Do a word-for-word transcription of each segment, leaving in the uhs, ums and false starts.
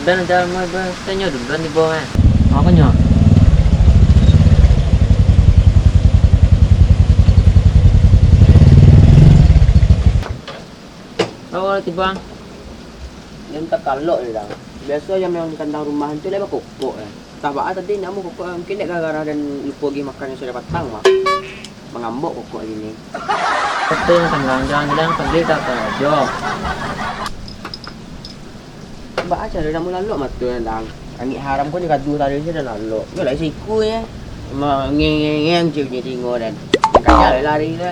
Dan jalmo ibo, tanyo duluan ibo, eh. Apo nyo? Apo tibo, Ang? Jan takalok ni, Dang. Biaso ayam nan di kandang rumah tu lai bakokok, eh. Antah baa tadi ndak amuah kokok, eh. Mungkin dek gara-gara den lupo gi makan nan sudah patang, mah. Mangambok kokok kini. Tapi nan tanggang jan bilang pagi ka karajo. Baa caro nak malalok mato nan, Dang? Angek haram ko ni gaduah tadi se dah lalok. Yo lai siku ye. Mangengeng cik bunyi tingo dan. Makanya lai lari tu.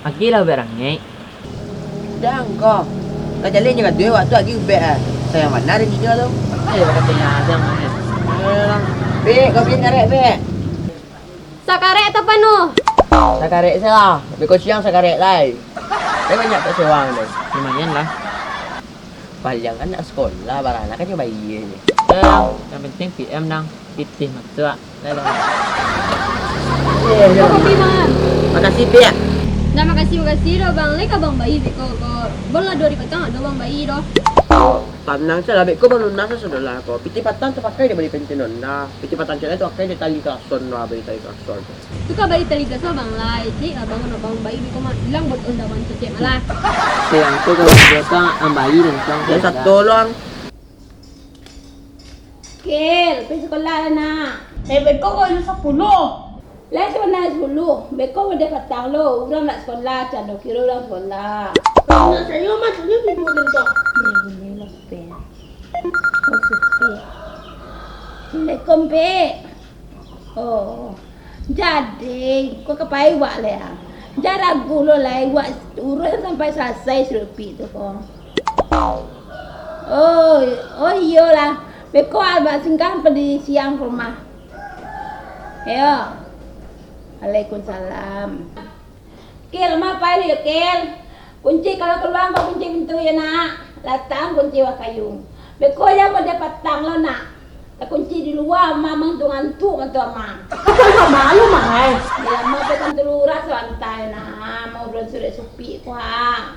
Agi lah barangek. Dang ko. Lah jaleh nyo gaduah waktu agi ubek ah. Sayang bana ni nyo tu. Eh, bakato nya Dang, eh. Alah. Bek, kau beli karek, Bek. Sakarek atau panuh? Sakarek se lah. Beko siang sakarek lai. Tapi banyak tak sewang tu. Lumayan lah. Paliang kan nak sekolah, baranak kan cuma bayi ni. Eh, yang penting P M, Dang. Pitih masuak. Dah, dah. Kau kopi, Bang. Makasih, Piak. Ndak makasih-makasih doh, Bang. Lai ka Bang bayi beko ko. Bang lah duo hari patang ado Bang bayi doh. Tanang se lah, beko Bang lunas se sudah lah ko. Pitih patang tapakai dek bali pensiun Honda. Pitih patang ciek lai tapakai dek tali klason lah, bali tali klason. Tu ka bali tali gas lah, Bang, lah. Cik, abang kan abang bayi beko mah. Bilang buat undangan cecek malah. Sayang tu kalau biasa, ang bayi dan tuang. Yang satu luang. Kil, pai sekolah lah, nak. Eh, beko ko jam sapuluah. Lah, sebenarnyo sapuluah. Beko udah patang lo. Urang nak sekolah, cando kiro urang sekolah. Kalau nak sayo mah, sayo tibo den tu. Ya, boleh lah, Pek. Oh, supi. Assalamualaikum, Pek. Oh. Jadi, ko ka pai wak lai, ah? Jan ragu lo lai, wak uruih sampai salasai si Lupik tu ko. Oh, oh iyolah. Beko abah singgah padi siang ka rumah. Yo. Waalaikumsalam. Kil, ma pai dulu, Kil. Kunci kalau kaluang ko kunci pintu yo, nak. Latang kunci wakayu. Beko jan model patang lo, nak. Takunci di lua, Ama mangantuak-ngantuak mato Ama. Apa malu, Mak, ai? Yo, Ama pegang tu lurah sabanta yo, nak. Mau bulan surek supik ko, ha.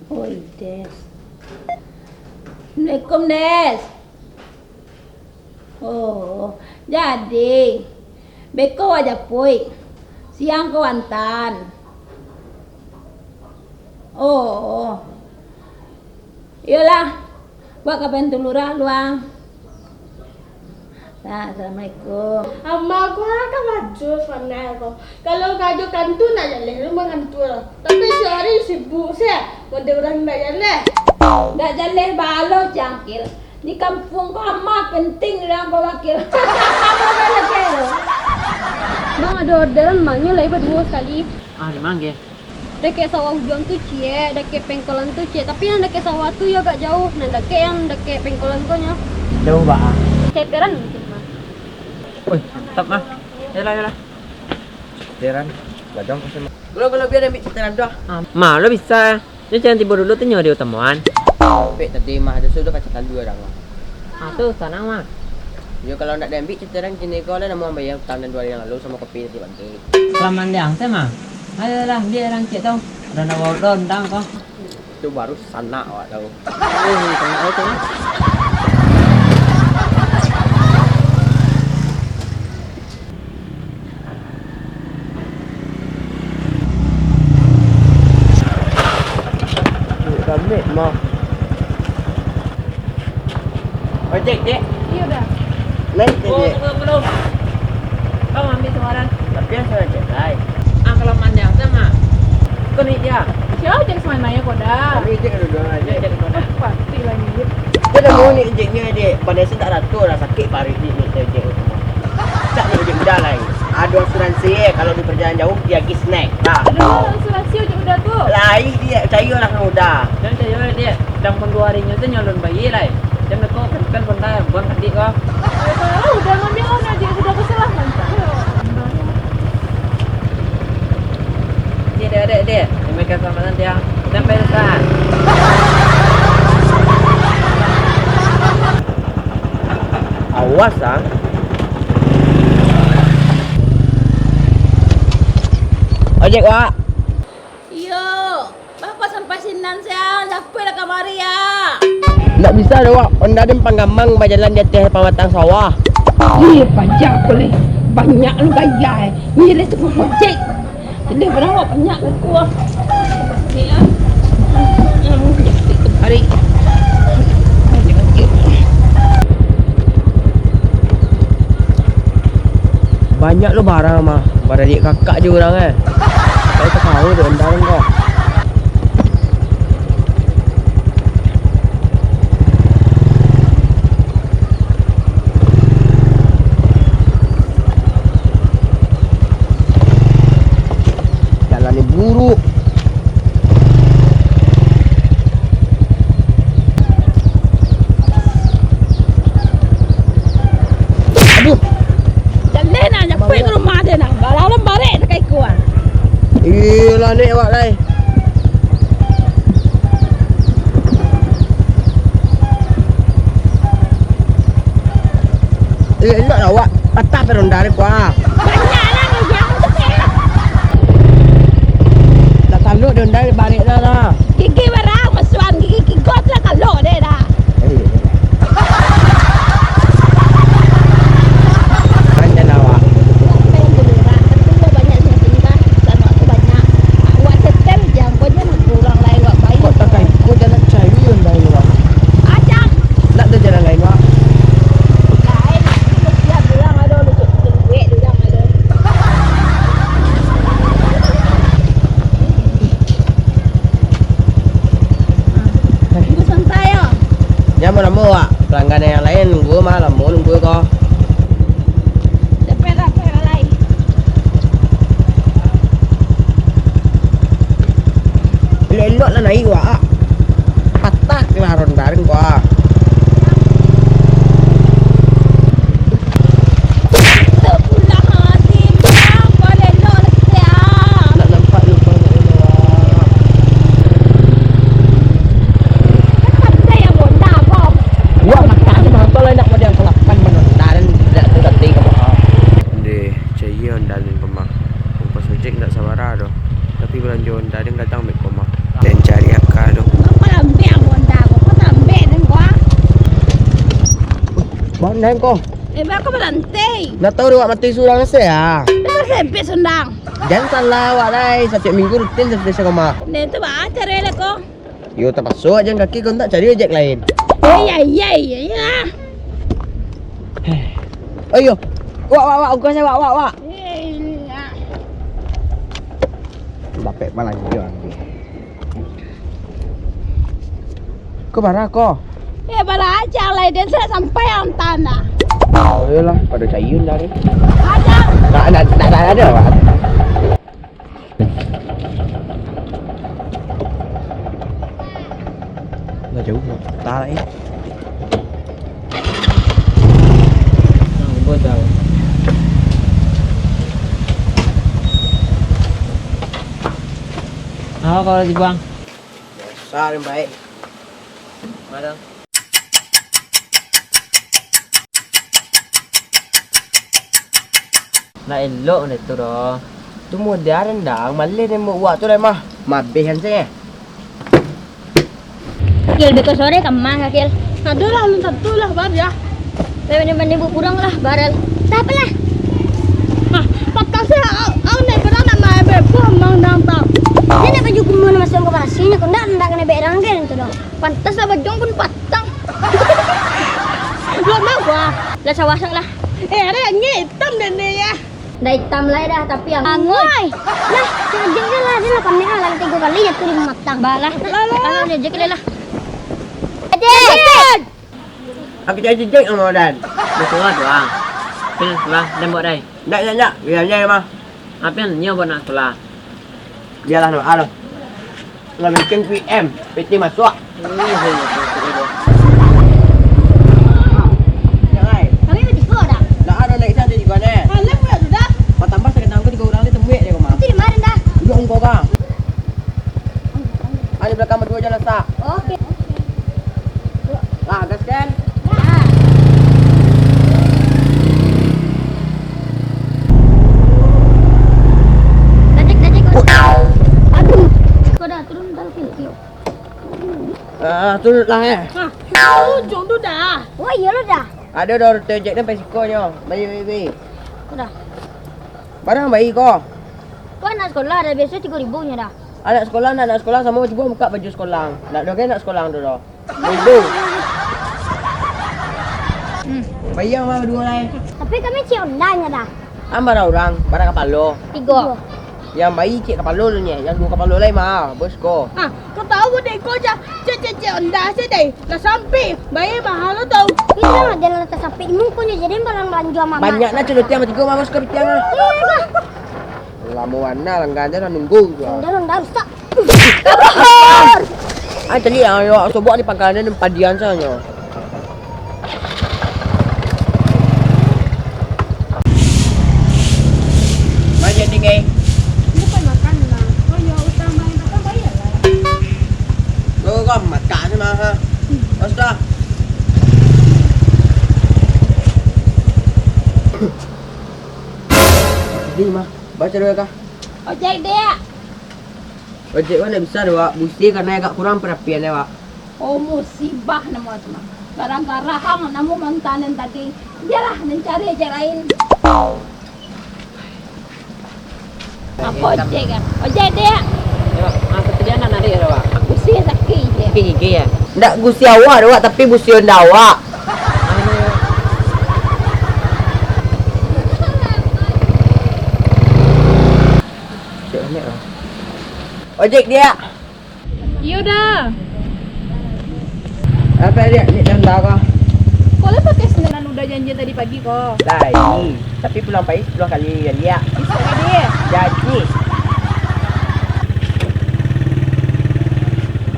Oi, Des. Assalamualaikum, Des. Oh, jadi, beko wak japuik. Siang ko antaan. Oh, iyolah, wak ka pintu lurah luang. Nah, assalamualaikum. Ama ko lah kan laju sanak ko. Kalau karajo kantua nak jaleh, rumah kantua. Tapi sahari sibuk se, model urang nak jaleh. Ndak jaleh balo cangkil. Di kampuang ko Ama penting urang ko wakil. Bang, ado orderan, Bang, nyo lai baduo sakali. Ah, di ma, Ge? Dakek sawah ujuang tu ciek, dakek pengkolan tu ciek. Tapi nan dakek sawah tu yo agak jauah, nan dakek, nan dakek pengkolan ko nyo. Jauah baa? Ceteran mungkin, Bang. Wih, mantap, Mah. Yolah, yolah. Ceteran, gadang pasti, Mah. Kalau, kalau bia ambiak ceteran tu, ah. Ah, Ma, lo bisa. Nyo jan tibo dulu tu nyo di utamoan. Pek tadi mah, ado sudah pacah talua dah mah. Ah, tu sanang mah. Yo, kalau ndak diambiak ceteran kini ko lah, namo ambiak utang nan duo hari nan lalu samo kopi tadi pagi. Kalamaan diang se mah. Ayolah, bia urang ciek tu. Ado nan bawa undang ko. Tu baru sanak awak tu. Eh, sanak awak tu, ah. Kami mah. Ojek, Dek. Iyo, Da. Naik, Dek. Oh, sepuluh, sepuluh. Kau ambil sebarang. Tapi yang saya cek, lai. Ah, kalau manjang sama. Kau naik dia. Siapa cek semananya kau, Da? Kami cek dulu, dulu aja. Cek dulu, Da. Pasti lah ni. Dia dah mau ni ejeknya, Dek. Pada saya tak ratu lah, sakit parit ni, ni ejek tu. Tak ni ejek udah lah. Ada asuransi, eh, kalau di perjalanan jauh, dia pergi snack. Nah. Ada asuransi ejek udah tu? Lain dia, percayalah kalau udah. Jangan percaya lah dia. Sedang pun dua hari nyo tu nyalon bayi lah. Jangan kau kan, kan pun dah, buang adik kau. Eh, kalau udah ngambil, oh, ejek udah kesalahan. Dek, dek, dek, dek. Demi keselamatan dia. Sampai susah. Awas, ah. Ojek, Wak. Iyo, bako sampai sinan siang, Ndak bisa doh, wak. Onda den panggamang bajalan di ateh pamatang sawah. Ih, pajak ko leh. Banyak lu gaya, eh. Ngiris tu pajak. Jadi barang wak banyak buku ah. Ni ah. Hmm, jadi kebalik. Banyak lo barang mah. Baradiak kakak jo urang, eh. Tapi tatawa dek onda ko. Jalan ni buruak. Aduh. Jaleh nah, nyapuik ka rumah den nah. Balalam barek ka iko ah. Iyolah, nek awak lai. Eh, elok lah awak. Patah pe ronda ni, kuah. Banyak lah, yang tu. Tak taluk di ronda ni, barek dah lah. Gigi barang, masuan gigi kigot lah, kalok deh dah. Eh. Panjang awak. Siapa yang dulu, Rak? Tentu lah banyak yang tinggal. Pesan waktu banyak. Awak setel jam, kau jangan kurang lain, awak baik. Kok tak kain? Kau jangan cari yang lain, Rak. Ajak. Nak ada jalan lain, Rak? Lain, itu mesti bilang ada, lu cek duit, bilang ada. Tunggu santai, yo. Jangan lamo-lamo, Wak. Pelanggan yang lain nunggu mah, lamo nunggu ko. Cepet lah, cepet lah, lai. Elok-elok lah naik, Wak. Patah kelar ronda ko, ah. Astagfirullahalazim, bang, kau lelok lah, siang. Nak nampak lupa nak lelok. Kan pandai yang bonda, kau. Wah, makan tu, bang, kalau nak model kelapan menonton, tidak tu kata kamu. Deh, caya onda den ko mah. Ongkos ojek ndak sabara doh. Tapi balanjo onda den gadang beko mah. Den cari aka doh. Kau lambek bonda, kau lambek den ko. Bang, naik ko. Eh, bang, kau balantai. Ndak tahu deh, wak mati surang se ya. Dah sebet sundang. Jangan salah awak lai, satiap minggu rutin satiap sama. Nah, itu bah, cari lah ko. Yo, terpaksa aja kaki kau tak cari ojek lain. Iya, iya, iya, iya. Oh, iyo. Wak, wak, wak, ongkos saya, wak, wak, wak. Iya. Dapek malah dia. Kau marah kau? Eh, balajar lah, den sudah sampai yang tanah. Oh, iyolah, pada cayun dari. Ada. Nak, nak, nak, nak ada, Pak. Dah jauh, Pak. Tak lah, eh. Nah, gua tahu. Apa kalau dibuang? Biasa, yang baik. Madang. Ndak elok benda tu doh. Tu model rendang, maleh den buek wak tu lai mah. Mabeh kan se. Kil, beko sore ka ma ka, Kil? Ado lah, alun tantu lah, bar ya. Beko mandi-mandi buek kurang lah, bar. Tak apalah. Hah, patang se, au, au, naik barang nak main beko, mang dang tau. Dia nak baju kumon masuk ke barasih ni, kau ndak, ndak kena berang ke tu doh. Pantas lah bajong pun patang. Belum tahu gua. Lah sawah sok lah. Eh, ada yang itam dan dia ya. Dah itam lah dah, tapi yang angoi. Lah, cajik je lah, dia lah panik lah, lah tiga kali jatuh di matang. Balah. Lah, lah. Kalau dia je kira lah. Cajik. Aku cajik je sama dan. Betul lah doang. Kena sekolah, dan buat dai. Ndak, ndak, ndak. Biar aja mah. Apa yang nyo buat nak sekolah? Biarlah nak, alah. Lah bikin P M, P T masuk. Kami bertiga dah. Lah, ada naik satu juga ni. Alah, pula tu dah. Patambah sakit tangka tiga orang ni temui dia, Koma. Itu di mana dah? Duduk engkau, Kang. Ada belakang berdua jalan, Sak. Oke. Lah, gas kan? Ya. Tajik, tajik, kau. Aduh. Kau dah turun, dah, oke. Ah, turun lah, eh. Ah. Ujung tu dah. Oh, iyo lo dah. Ado dah rute ojek tu, pai siko nyo. Bali, bali, bali. Ko dah. Barang bali ko. Ko anak sekolah dah, biaso tigo ribu nyo dah. Anak sekolah, anak, anak sekolah samo, cubo buka baju sekolah. Ndak ado gai anak sekolah tu doh. Ibu. Hmm. Bayang lah baduo lai. Tapi kami ciek ondanya dah. An bara urang, bara kapalo? Tigo. Yang bayi ciek kapalo tu nyo, yang duo kapalo lai mah, bos ko. Ah, kau tahu ko dek ko cak, cek, cek, cek onda se deh. Lah sampai, bayi mahal lo tau. Iyo, ado lah tasampik di mukonyo, jadi barang balanjo mamak. Banyak nah celutia sama tigo mah, bos ko pitiang ah. Iyo, bah. Lamo bana langgan, jan nunggu tu. Dah, dah rusak. Ah, tadi yang awak sobok di pangkalan padian sajo. Banyak tinggi. Bukan makan lah. Oh, ya, utang main apa bayar lah. Lo kan makan sih mah, ha? Bos dah. Sedih mah. Baca dulu kah? Ojek, Dek. Ojek wak ndak bisa doh, Wak. Busi karano agak kurang perapian, ya, Wak. Oh, musibah namo tu mah. Gara-gara hang namo mantanan tadi. Biarlah, nan cari ojek lain. Apa ojek, ah? Ojek, Dek. Ya, Wak. Ah, tapi dia nak narik ya, Wak. Busi sakit je. Sakit gigi, ya? Ndak gusi awak doh, Wak, tapi busi onda awak. Cek Amek lah. Ojek, Diak. Iyo dah. Apo, Diak? Nek dah tahu kah? Kau lah pakai sendal nan udah janji tadi pagi ko. Lai, tapi pulang pai sepuluh kali, Diak. Bisa ke, Diak? Jadi.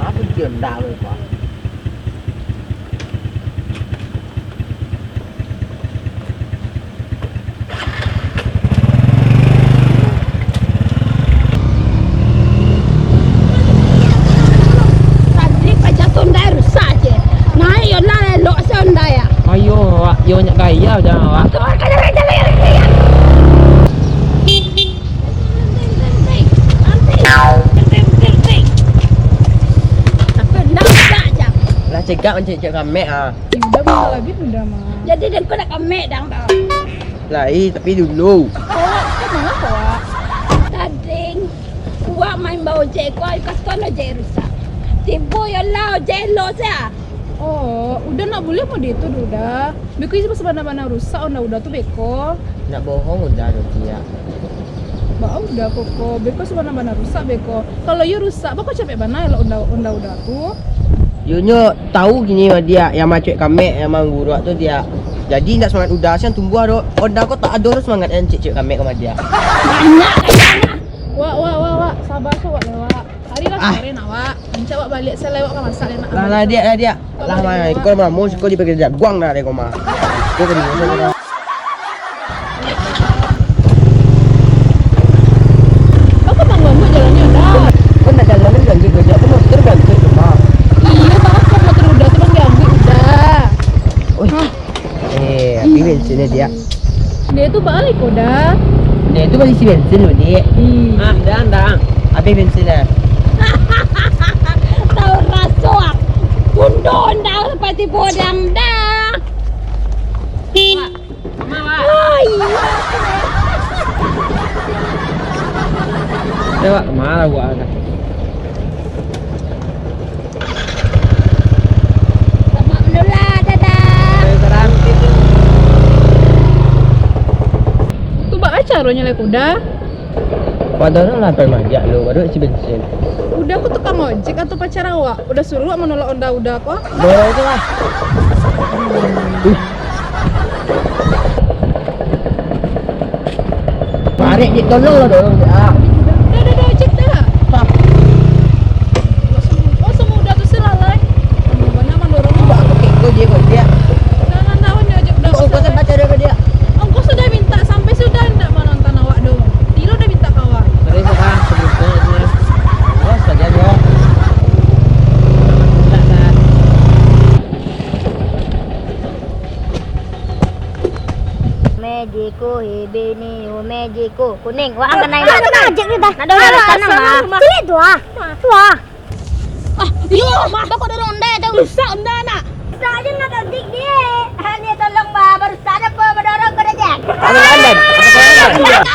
Apo dia ndak lupa? Tadi paja tu ondai rusak je. Naik yo lah elok se ondai ya. Ayo, Wak, yo banyak gaya jangan, Wak. Tapi ndak rusak je. Lah cegak mancecek kamek ah. Udah, bentar lagi udah mah. Jadi den ko nak kamek dang tau. Lai, tapi dulu. Awak tu mangapa, Wak? Tading, Wak main ba ojek ko, kasuan ojek rusak. Tibo yo lah ojek elok sia. Oh, udah nak buliah mode tu, Uda. Beko isi pas bana-bana rusak onda Uda tu beko. Nak bohong Uda tu, Tia. Ba Uda koko, beko sabana-bana rusak beko. Kalau iyo rusak, bako capek bana elok onda, onda Uda tu. Yo nyo tahu kini mah Diak, yang macuek kamek, yang mangguruak tu Diak. Jadi ndak semangat Uda siang tumbuah doh. Onda ko tak ado doh semangat yang cek-cek kamek ko mah Diak. Banyak kayaknya. Wak, wak, wak, wak. Sabar so wak lewat. Ari lah sore nak, Wak. Rancak wak baliak, se lai wak ka masak lai nak. Lah, lah, Diak, lah, Diak. Lah, mah, iko mah, mau siko dipakai jaguang dah, dek, ko mah. Iko ka dimasak dah. Baa ka manggamuik jalannyo, Da? Ko ndak jalan, ganti kerja, ko motor ganti, ko mah. Iyo, baa ka motor Uda tu manggamuik, Da? Oi. Eh, abih bensinnyo, Diak. Dek tu baa lai ko, Da? Dek tu baisi bensin dulu, Diak. Hmm. Ah, dah, dah. Abih bensin dah. Tahu raso ah. Bundo ndak sampai tibo dang dah. Wak, mama, Wak. Oi. Eh, Wak, kemana Wak? Selamat menular, dadah. Tu baa caronyo lai, Uda? Padahal lah pai majak lo, baru isi bensin. Uda ko tukang ojek atau pacar awak? Uda suruah wak manolak onda Uda ko? Dorong tu lah. Barek, Dik, tolong lah, tolong, Dik, ah. Dah, dah, dah, ojek dah. Tah. Oh, samo, oh, samo Uda tu se lah lai. Bana mandorong tu. Ba, aku kiko je kau, Dik. Nah, nah, nah, ni ojek Uda. Ongkos sampai cari ke dia? Ongkos sudah minta, sampai sudah ndak manonton awak doh. Tilo udah minta kawan. Terus, ah, sebutnya. Awas saja, yo. Selamat pulang, Kak. Mejiko, hebeni, o mejiko. Kuning, wak ang kanai. Nak ajak ni dah. Nak dorong tanam, ah. Cilik tu, ah. Tu, ah. Ah, iyo, mah. Bako dorong onda tu. Rusak onda, nak. Sajo nak kantik dia. Hanya tolong, bah, barusan apa badorong kau dah, Jack? Ada London. Ada London.